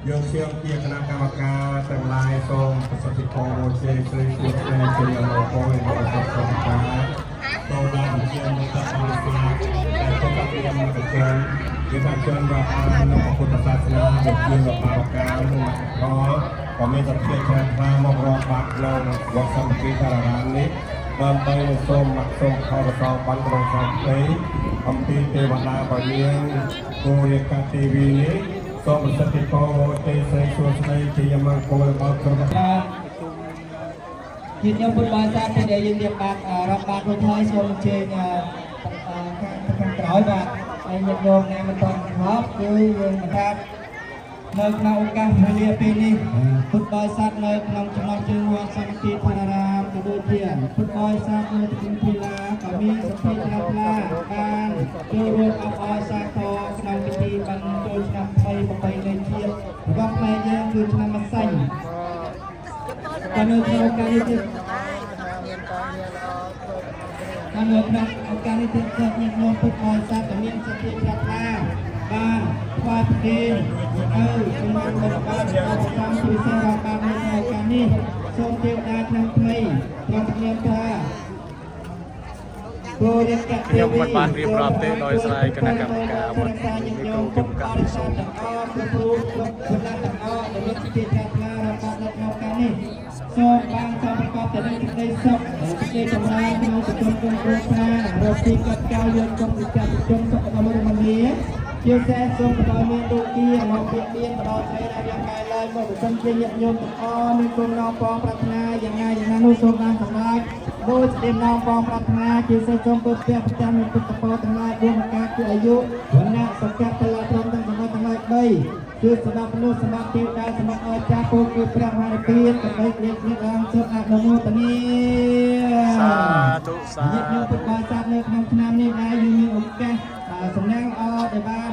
យើងខ្ញុំជាគណៈកម្មការទាំងឡាយសូមប្រសិទ្ធិពរជ័យស្រីសួស្តីជ័យមង្គលរបស់គ្រប់កម្មការសូមដល់វិជាមុខបរិស័ទដែលទុកតាមមតិជនជាបច្ចុប្បន្នរាប់អានក្នុងពុទ្ធសាសនាវិជារដ្ឋបាលការនិងមគ្គផលក៏មានសទ្ធាជ្រះថ្លាមករកបាត់ក្នុងវត្តសម្ភារអារាមនេះដើម្បីនឹងសូមមគ្គសូមផលប្រសងបានក្នុងសាសនាអំពីទេវតាបលាងគោរាកទេវីនេះសូមប្រសិទ្ធិពរជ័យស្រីសួស្តីជ័យមង្គលរបស់គ្រប់ បាទញាតិញោមពុទ្ធបរិស័ទពេលដែលយើងរៀបបាតរាប់បាតរួចហើយសូមអញ្ជើញខាងខាងក្រោយបាទហើយញាតិញោមណាមិនទាន់ហប់គឺយើងមិនថានៅក្នុងឱកាសវេលាពេលនេះពុទ្ធបរិស័ទនៅក្នុងចំណោះជើងវត្តសន្តិធនរាមក៏ដូចជាពុទ្ធបរិស័ទនៅទីធីឡាក៏មានសទ្ធាជ្រះថ្លាបានចូលរួមអបអរសាទរក្នុងពិធីបុណ្យចូលឆ្នាំថ្មីប្រពៃណីជាតិរបស់ខ្មែរយើងគឺឆ្នាំម្សិញ ក៏នៅក្នុងឱកាសនេះទៀតក៏នៅក្នុងឱកាសនេះទៀតញាតិញោមពុទ្ធបរិស័ទក៏មានសទ្ធាជ្រះថ្លាបានថ្វាយប្រគេននៅសម្រាប់បុព្វការីរបស់ព្រះសង្ឃពិសេសរាប់បាននៅក្នុងឱកាសនេះសូមទេវតាឆ្នាំថ្មីប្រងព្រាមថា ខ្ញុំមិនបានរៀបរាប់ទេដោយស្រ័យគណៈកម្មការវត្តនេះគ្រូគិបកម្មសូម ទាំងអស់គ្រប់រូបគ្រប់បណ្ដាទាំងអស់ដែលមានសេចក្តីជ្រះថ្លារបស់នៅក្នុងការនេះសូមបានសូមប្រកបតែនឹងសេចក្តីសុខនិងសេចក្តីចម្រើនក្នុងសង្គមគ្រួសាររកទីកាត់កៅយើងគុំវិចារជនសុខដុមរមនាជាពិសេសសូមបន្តមានដូចជាមកពៀបៀនបន្តស្រីរាងកាយឡើយមកប្រសិនជាញាតិញោមទាំងអស់មានគុណណពងប្រាថ្នាយ៉ាងណាយ៉ាងណានោះសូមបានសម្រេចដោយសេចក្តីណពងប្រាថ្នាជាពិសេសសូមពុទ្ធព្រះប្រចាំនៃពុទ្ធពរទាំងឡាយ4ប្រការគឺអាយុវណ្ណៈសុខៈពលៈព្រមទាំងសម្បត្តិទាំងឡាយ3គឺសម្រាប់មនុស្សសម្រាប់ទេវតាសម្រាប់អស្ចារ្យពោលគឺព្រះមហានិព្វានដើម្បីគ្រាគ្នាឡើងសូមអនុមោទនា សាធុសា ញាតិញោម ធុ ពុទ្ធបរិស័ទនៅក្នុងឆ្នាំនេះដែរយើងមានឱកាសសំណាងល្អដែលបាន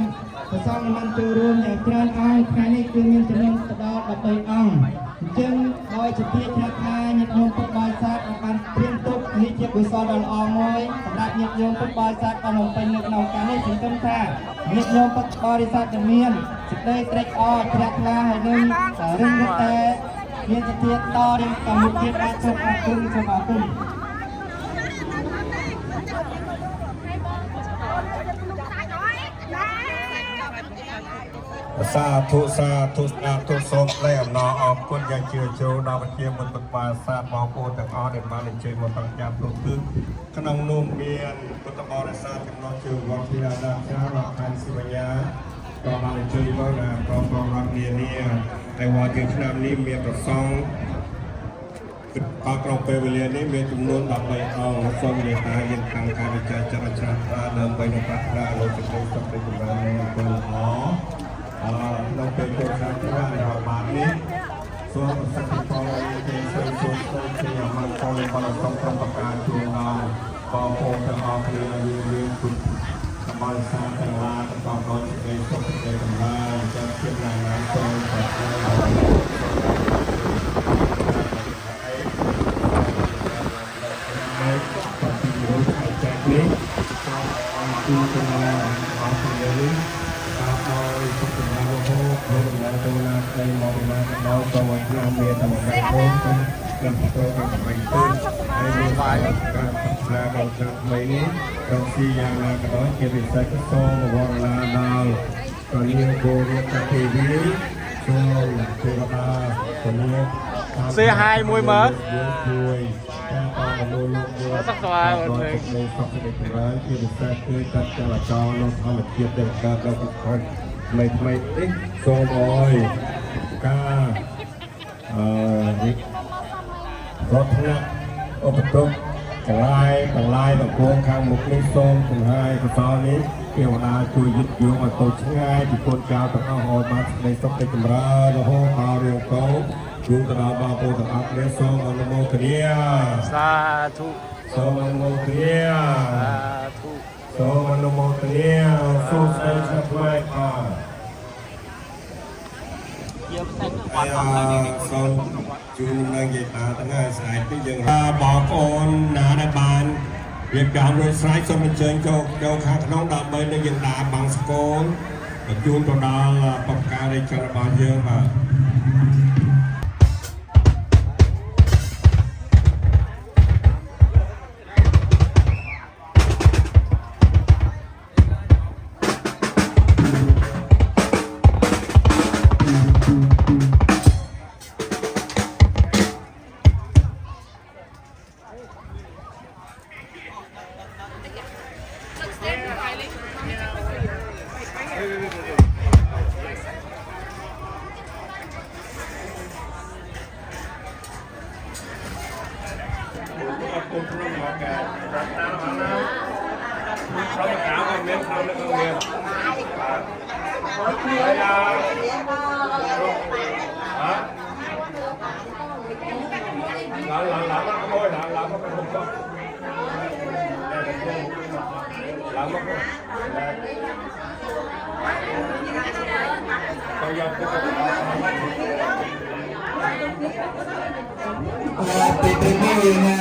ប្រសងនិមន្តចូលរួមយ៉ាងច្រើនអង្គថ្ងៃនេះគឺមានចំនួនទៅដល់13អង្គអញ្ចឹងដោយជាទាជ្រះថ្លាញាតិញោមពុទ្ធបរិស័ទបានត្រៀមទុកនេះជាកុសលដ៏ល្អមួយសម្រាប់ញាតិញោមពុទ្ធបរិស័ទបានបំពេញនៅក្នុងការនេះសង្ឃឹមថាញាតិញោមពុទ្ធបរិស័ទจะមានសេចក្តីត្រេកអរជ្រះថ្លាហើយនឹងរឹងតែមានសទ្ធាតរៀងទៅមុខទៀតបាទសូមអរគុណសូមអរគុណ សាធុសាធុសាធុសូមថ្លែងអំណរអរគុណយ៉ាងជ្រាលជ្រៅដល់ប្រជាមុនបបាសាទបងប្អូនទាំងអស់ដែលបានអញ្ជើញមកប្រចាំគ្រប់ទិសក្នុងនោះមានពុទ្ធបរិស័ទចំណុចជើងវត្តធីរាដាច្រើនដល់ខណ្ឌសិវញ្ញាក៏បានអញ្ជើញមកណាប្រងប្រងរដ្ឋនានាហើយវត្តយើងឆ្នាំនេះមានប្រសង់ក៏ក្នុងពេលវេលានេះមានចំនួន13អង្គសូមមេត្តាយើងតាំងការវិចារចិត្តឲ្យជ្រះថ្លាដើម្បីនឹងប្រាថ្នាលោកសេចក្តីសុខរីកចម្រើននិងអំពើល្អអក្នុងពេលចូលឆ្នាំថ្មីរបស់បាននេះសូមប្រសិទ្ធផលជាសូមសូមសូមជាមង្គលបរសំក្រុមប្រការជួនដល់បងប្អូនទាំងអស់គ្នាយើងយើងគុណបរិស័ទទាំងឡាយប្រកបដោយសេចក្តីសុខសេចក្តីចម្រើនចាំជាណានាសូមប្រាថ្នា ហើយបฏิរូបខែចែកនេះសូមឲ្យទូទៅដល់អស់គ្នានេះតាមដោយសុខចម្រើនរហូតរដំណើរទៅណាស្ដីមកពីណាក៏ដោយសូមឲ្យឆ្នាំមានតែមួយផងសូមដល់ប្រកបដើម្បីទៅហើយមានការប្រាថ្នាដល់ឆ្នាំថ្មីនេះរកស៊ីយ៉ាងណាក៏ដោយជាពិសេសក៏សូមវរណាដល់កលៀងគោរាជទេវីសូមទេវតាកលៀង Say hi មួយមើល ជួយការតមនុស្សលោកយើង សុខសប្បាយបង សេចក្តីសុខសេចក្តីចម្រើនជាពិសេសគឺកាត់ចរាចរណ៍ក្នុងធម្មជាតិដែលកើតដល់ពិភពថ្មីថ្មីនេះសូមអោយការអឺរត់ថ្នាក់ឧបទ្រពទាំងឡាយទាំងឡាយទាំងពួងខាងមុខនេះសូមចង្ហាយកុសលនេះទេវតាជួយយឹតយោងឲ្យទៅឆ្ងាយពីកូនចៅទាំងអស់ឲ្យបានសេចក្តីសុខសេចក្តីចម្រើនរហូតដល់រៀងកោជូនទៅដល់បងប្អូនទាំងអស់គ្នាសូមអនុមោទនា សាធុ សូមអនុមោទនា សាធុ សូមអនុមោទនាសូមស្ដីឆ្នាំថ្មីបាទហើយសូមជូននឹងយាយតាទាំងហើយស្អែកនេះយើងបងប្អូនណាដែលបានរៀបចំរួចស្រេចសូមអញ្ជើញចូលចូលខាងក្នុងដើម្បីនឹងយើងដើរបង្សកូន បញ្ជូនទៅដល់បព្វការីជនរបស់យើងបាទ អរគុណក្នុងមកការព្រមកៅមានព្រមនៅក្នុងមានហើយហ៎ឡាឡាឡាមកមួយឡាឡាមកខ្ញុំចុះឡាមកក៏យកទៅ ពីពេលនេះយើងណា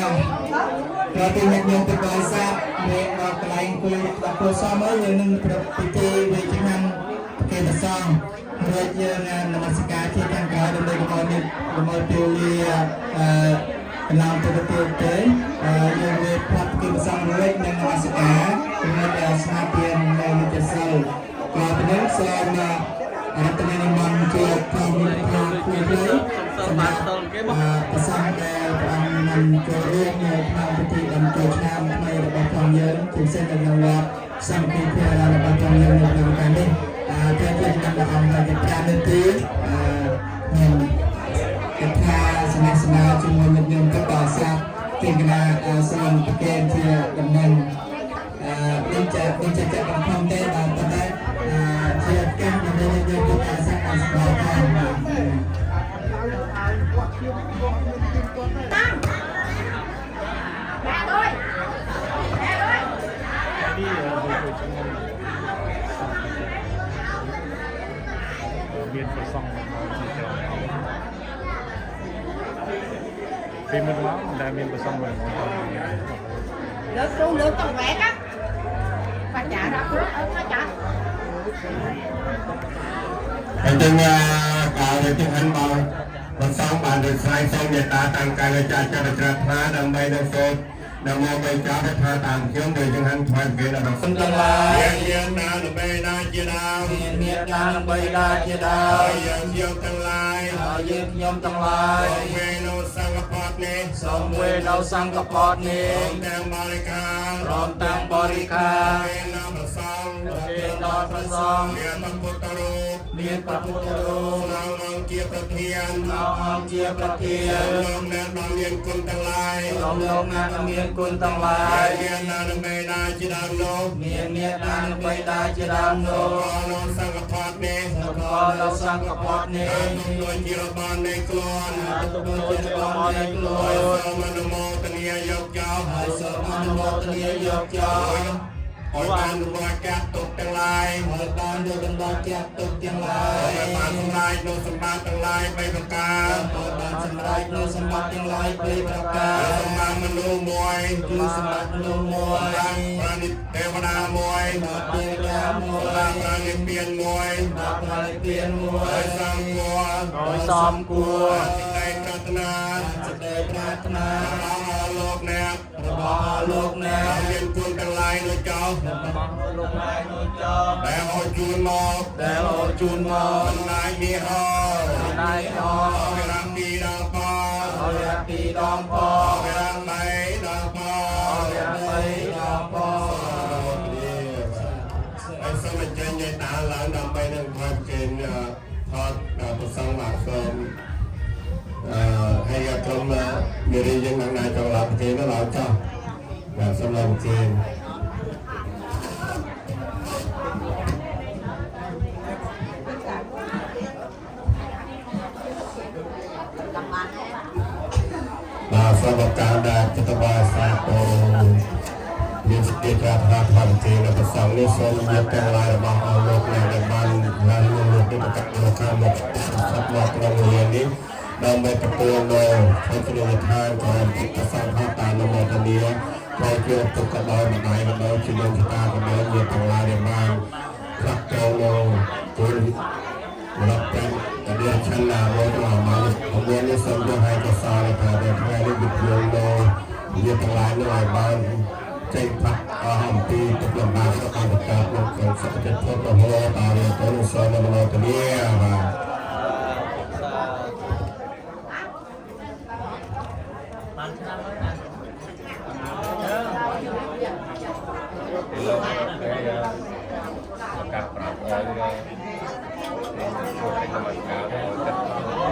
ក្រោយពីញាតិញោមទៅបរិស័ទមានដល់កន្លែងអង្គុយដល់ពលសមហើយយើងនឹងប្រពិធីវេឆ្នាំប្រគេនព្រះសង្ឃរួចយើងនមស្ការជាខាងក្រោយដើម្បីកុំឲ្យមានកុំឲ្យពេលលាអឺកន្លងទៅទៅទេយើងវេផ្លាត់ប្រគេនព្រះសង្ឃរួចនឹងនមស្ការចំណុចស្មារតីនៅនិច្ចសិលក្រោយពីនេះសូមរតនានិមន្តជាធម្មនិព្វានខ្លួនសម្រាប់ប្រសង្ឃដែលព្រះអង្គនឹងចូលរួមនៅក្នុងពិធីបុណ្យចូលឆ្នាំថ្មីរបស់ផងយើងជាពិសេសនៅក្នុងវត្តសាមគ្គីធេរារបស់ផងយើងនៅក្នុងការនេះតែជាឆ្នាំព្រះអង្គតែ5នាទីខ្ញុំគិតថាសំណេះសំណាលជាមួយញាតិញោមទឹកបរិស័ទទីគណៈសូមប្រគេនជាដំណឹងនេះจะនេះจะจะបង្ខំទេបាទប៉ុន្តែជាឱកាសដើម្បីញាតិញោមទឹកបរិស័ទបានស្គាល់ផងបាទ នេះដូចជាមានប្រសង់មកជាច្រើនអង្គពីមុនមកមិនដែលមានប្រសង់មកមក Lượt tu lượt toàn vẹn á bà chả ra phước ở nó chả អញ្ចឹងកាលដែលហិនបងប្រសងបានរស្រាយសូមមេត្តាតាំងកាយចាចារច្រាថ្លាដើម្បីនឹងសូត្រនមោបីចោថាតាមខ្ញុំដោយចង្ហាន់ថ្វាយគេដល់ សំទាំងឡាយ យើងយើងណាដើម្បីណាជាដើម មានមេត្តាដើម្បីដាជាដើ ហើយ ម យើងយកទាំងឡាយ ហើយយើងខ្ញុំទាំងឡាយ សូមវេនៅសង្ឃពតនេះ សូមវេនៅសង្ឃពតនេះ សូមទាំងបរិខា ព្រមទាំងបរិខា វេនៅប្រសង ប្រគេនដល់ព្រះសង្ឃ មានព្រះពុទ្ធរូប មានព្រះពុទ្ធរូប ក្នុងអង្គជាប្រធាន ក្នុងអង្គជាប្រធាន លោកអ្នកដ៏មានគុណទាំងឡាយ សូមលោកអ្នកមានគុណទាំងឡាយ មានណាដើម្បីណាជាដើមនោះ មានមេត្តានិងបិតាជាដើមនោះ ក៏នៅសង្ឃពតនេះ សកលនៅសង្ឃពតនេះ ទុំដូចជារបនៃខ្លួន ទុំដូចជារបនៃខ្លួន សូមអនុមោទនាយកចោល ហើយសូមអនុមោទនាយកចោល ឲ្យបានរំលាយកាត់ទុកទាំងឡាយ ឲ្យបានយកដំណោះចាក់ទុកទាំងឡាយ ឲ្យបានសម្រេចនូវសម្បត្តិទាំងឡាយបីប្រការ ឲ្យបានសម្រេចនូវសម្បត្តិទាំងឡាយបីប្រការ សម្បត្តិមនុស្សមួយ គឺសម្បត្តិមនុស្សមួយ សម្បត្តិប្រណិទេវតាមួយ សម្បត្តិទេវតាមួយ សម្បត្តិប្រណិពានមួយ សម្បត្តិប្រណិពានមួយ ហើយសំគួរ ដោយសំគួរ សេចក្តីប្រាថ្នា សេចក្តីប្រាថ្នា របស់លោកអ្នក របស់លោកអ្នក ដែលមានគុណទាំងឡាយនោះចោល របស់លោកឡាយនោះចោល ដែលឲ្យជូនមក ដែលអូជូនមក បណ្ដាញនេះហោ ណៃអ អវិរៈពីដងផ អរិយពីដងផង អវិរៈបីដងផ អរិយបីដងផង ហើយសូមអញ្ជើញយាយតាឡើងដើម្បីនឹងថតគេថតប្រសងបាទសូមអឺហើយក្រុមមេរីយើងនឹងណាចង់ឡើងគេនោះឡើងចោះបាទសូមឡើងគេ បាទសូមការដែលពុទ្ធបរិស័ទមានសេចក្តីប្រាថ្នាធម្មជានៅប្រសងនេះសូមយកទាំងឡាយរបស់អស់លោកអ្នកដែលបានឡើងលោកនេះប្រកាសមកខាងមកសពមកក្នុងវេលានេះដើម្បីទទួលនៅភោជនីយដ្ឋានក៏ប្រសងថាតាមនមោទនាត្រូវជាទុកក៏ដោយម្ដាយក៏ដោយជាលោកតាក៏ដោយមានទាំងឡាយដែលបាន ផ្លាក់ចូលនៅគោលរាប់ទាំងអរិយឆន្ទរតមកអមនេះសូមយកឲ្យកសលថាដែលថ្ងៃនេះវិទ្យានៅវាទាំងឡាយនោះឲ្យបានចេញផាត់អស់អំពីទុក្ខលំបាករបស់បង្កើតនៅក្នុងសុខភាពរហូតដល់ទៅសូមមនោទនាបាទ លោកតែកាសប្រាប់ឲ្យជួយឲ្យកម្មការឲ្យទឹក